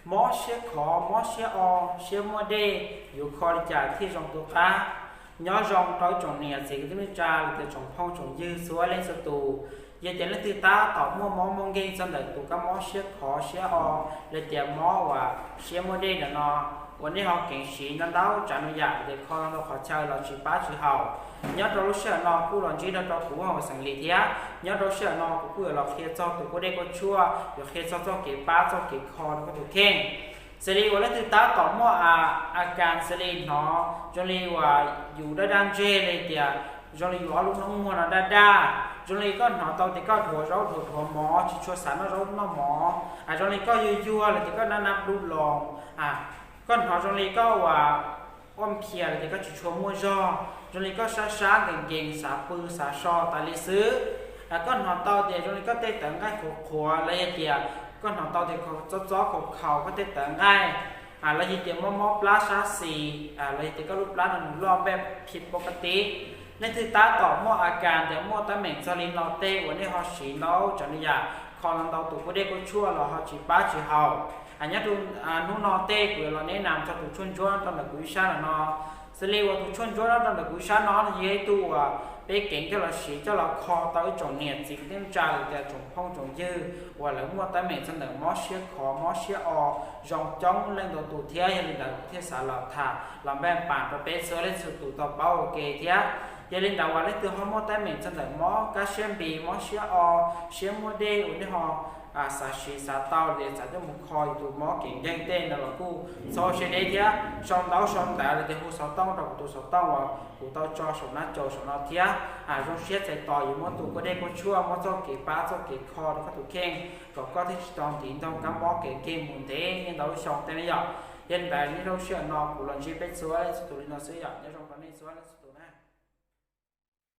Mob siab khov, mob siab o, siab muaj dej, yuav kho li cas thiaj zoo tu qab? Nyob zoo rau ib tsoom niam txiv kwv tij neej tsa los tias tsoom phooj tsoom ywg txhua leej txhua tus. Yog tias leej twg tab tom muaj mob muaj nkeeg txog ntawm tus kab mob siab khov siab o, los tias mob uas siab muaj dej ntawm no, uas nej ho keev siv ntau ntau tsav ntau yam los tias kho ntau qhov chaw los tsis pab tsis haum, nyob rau lub sij hawm no kuj los ntsib rau kuv hauv xeem Lis thiab. Nyob rau lub sij hawm no kuv kuj yuav los qhia txog tus kuaj dej kuaj tshuaj, yuav qhia txog txoj kev pab txoj kev kho rau koj tus kheej. Xws li uas leej twg tab tom muaj a kas xws li hnov zoo li uas yus daj daj ntseg li tias zoo li yus ob lub noob muag no daj daj, zoo li koj hnov tau tias koj dhuav zaub dhuav dhuav mov tsis tshua xav noj zaub noj mov, zoo li koj yuag yuag los tias koj nab nab dub loo, koj hnov zoo li koj uas ua khiav los tias koj tsis tshua muaj zog, zoo li koj sab sab nkees nkees xav pw xav so tas li xwb. Koj hnov tau tias zoo li koj tej tawv nqaij qhuav qhuav los yog tias koj hnov tau tias txob txob khaus khaus koj tej tawv nqaij, los yog tias mob mob plab sab xis, los yog tias koj lub plab no nws loj npaum phi pob kab tib. Leej twg tab tom muaj a kas tias muaj teeb meem txog li no tej uas nej ho siv ntau tsav ntau yam kho ntau tus kuaj dej kuaj tshuaj los ho tsis pab tsis haum, nyob rau hnub no tej kuv yuav los neb nas txog tus tshuaj ntsuab rau ntawm kuv ib sab no no. Xws li uas tus tshuaj ntsuab rau ntawm kuv ib sab no yog ib tug uas peb keev coj los siv coj los kho tau ib tsoom niam txiv kwv tij neej tsa los tias tsoom phooj tsoom ywg uas lawv muaj teeb meem txog ntawm mob siab khov mob siab o zoo coob leej ntau tus thiab. Yog li ntawd thiaj xav los tham los npaj pas rau peb txhua leej txhua tus tau paub ua ke thiab. Yog li ntawd uas leej twg ho muaj teeb meem txog ntawm mob kab siab npis mob siab o, siab muaj dej uas nej ho xav siv xav tau los tias xav coj mus kho yus tus mob kev nkeeg tej no los kuj txhob siab deb thiab sau ntaub sau ntawv los tias hu xov tooj rau kuv tus xov tooj uas kuv tau tso saum nab caum saum no thiab. Zoo siab txais tos yuav muab tus kuaj dej kuaj tshuaj muab txoj kev pab txoj kev kho rau koj tus kheej kom koj thiaj tsis tau ntiv ntog kab mob kev nkeeg mus ntev niaj ntau lub xyoo tej na yom. Yog li ntawd nyob rau lub sij hawm no kuv los ntsib peb txhua leej txhua tus li no xwb yom, nyob zoo rau nej txhua leej txhua tus na.